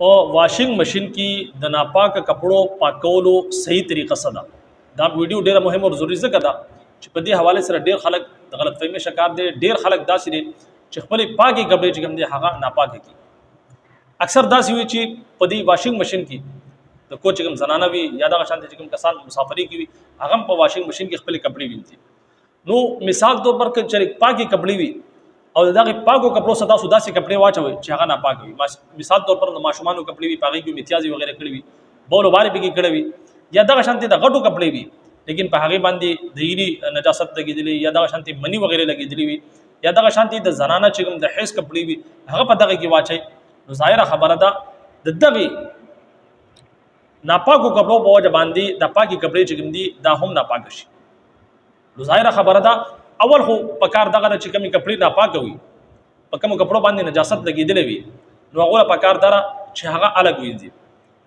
په واشنګ ماشين کې د ناپاکه کپړو پاکولو صحیح طریقه څه ده؟ دا ویډیو ډیره مهمه او ضروري ځکه ده چې په دې حواله سره ډیر خلک د غلط فهمۍ شکار دي. ډیر خلک داسې دي چې خپل پاکې کپړې چې کوم دي هغه ناپاکې کی. اکثر داسې وي چې په دې واشنګ ماشين کې د کور چې کوم زنانه وي یا دغه شان چې کوم کسان مسافري کوي، هغه په واشنګ ماشين کې خپل کپړې وینځي. نو مثال طور پر چې پاکې کپړې وي او دغه پاکو کپړو سره تاسو داسې کپړې واچوي چې هغه ناپاک وي. مثال طور پر د ماشومانو کپړې وي، پاغې کې امتیازي وغیرہ کړی وي، بول باري پکې کړی وي، یا دغه شانتي د غټو کپړې وي لیکن په هغه باندې د یری نجاست لګیدلی یا دغه شانتي منی وغیرہ لګیدلی وي، یا دغه شانتي د زنانه چې کوم د حیض کپړې وي هغه په دغه کې واچي، نو ظاهره خبره ده د دغه ناپاکو کپړو په وجه باندې د پاکي کپړې چې کوم دي دا هم ناپاک شي. نو ظاهره خبره ده، اول خو په کار دغه چې کومې کپړې ناپاکه وي، په کومو کپړو باندې نجاست لګېدلی وي، نو هغه په کار دره چې هغه الګ وینځي.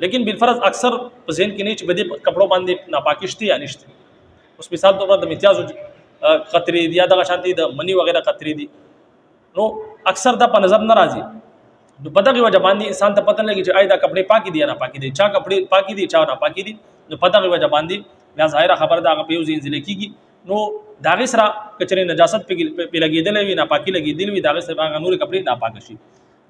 لیکن بالفرض اکثر په ذهن کې نه چې په دې کپړو باندې ناپاکي شته یا نشته. اوس مثال طور د امتیازو قطرې دي یا دغه شانتي د منی وغیرہ قطرې دي، نو اکثر دا په نظر نه راځي. نو په دغه وجه باندې انسان ته پته لګي چې آی دا کپڑے پاکي دي یا نه پاکي دي، چا کپڑے پاکي دي چا نه پاکي دي. نو په دغه وجه باندې بیا ظاهره خبره ده هغه په یو ځای ځل کیږي. نو دا غي سره کچره نجاست په لګیدلې وي، ناپاکي لګیدلې وي، دا غي سره هغه نور کپڑے ناپاک شي.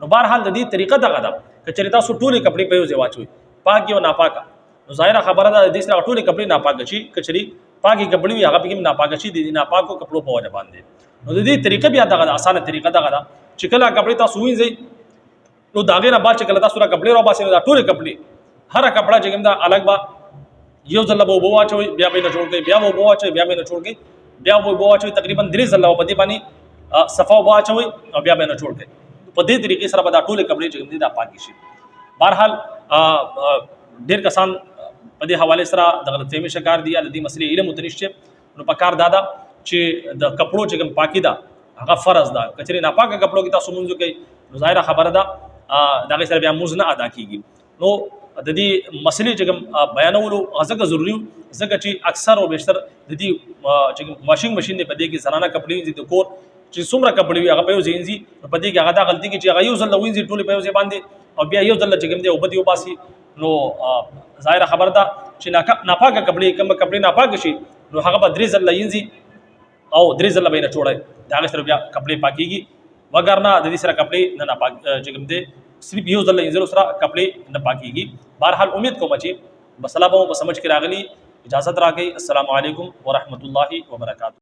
نو بهرحال د دې طریقه دغه ده، کچره تاسو ټولې کپڑے په یو ځای واچوي پاکي او ناپاکه، نو ظاهره خبره ده د دې سره ټولې کپڑے ناپاک شي. کچري پاکي کپڑے وي هغه پکې ناپاک شي د ناپاکو کپړو په وجه باندې. نو د دې طریقه بیا دغه اسانه طریقه دغه ده چې کله کپڑے تاسو وینځئ، نو دا غیر بعد چې کله تاسو را کپڑے را باسئ، نو دا ټول کپڑے هر کپڑا چې کوم دا الګ با یو ځل به وبو واچوي، بیا به نه جوړ کړي، بیا به وبو واچوي، بیا به نه جوړ کړي، بیا به وبو واچوي، تقریبا درې ځله په دې باندې صفا واچوي او بیا به نه جوړ کړي. په دې طریقې سره به دا ټول کپڑے چې کوم دي دا پاک شي. بهرحال ډیر کسان په دې حواله سره د غلط فهمي شکار دي یا د دې مسلې علم وتنشته. نو په کار دادا چې د کپړو چې کوم پاکي ده هغه فرض ده. کچري ناپاکه کپړو کې تاسو مونږ کوي، نو ظاهره خبره ده دغه سره بیا مونږ نه ادا کیږي. نو د دې مسلې چې کوم بیانولو ځکه ضروري، ځکه چې اکثر او بیشتر د دې چې کوم واشنګ ماشين دی په دې کې زنانه کپړې وینځي، د کور چې څومره کپړې وي هغه په یو ځای وینځي. نو په دې کې هغه دا غلطي کوي چې هغه یو ځل وینځي ټولې په یو ځای باندې او بیا یو ځل چې کوم دی اوبه دې وباسي. نو ظاهره خبره ده چې ناپاکه کپړې کوم کپړې ناپاکه شي، نو هغه به درې ځله وینځي او درې ځله به یې نچوړی، د هغې سره بیا کپړې پاکېږي. وګرنه د دې سره کپړې نه ناپاک چې کوم دی صرف یو ځل وینځلو سره کپړې نه پاکېږي. بهرحال امید کوم چې مسله به مو په سمجھ کې راغلي. اجازت راکړئ. السلام علیکم ورحمت الله وبرکاته.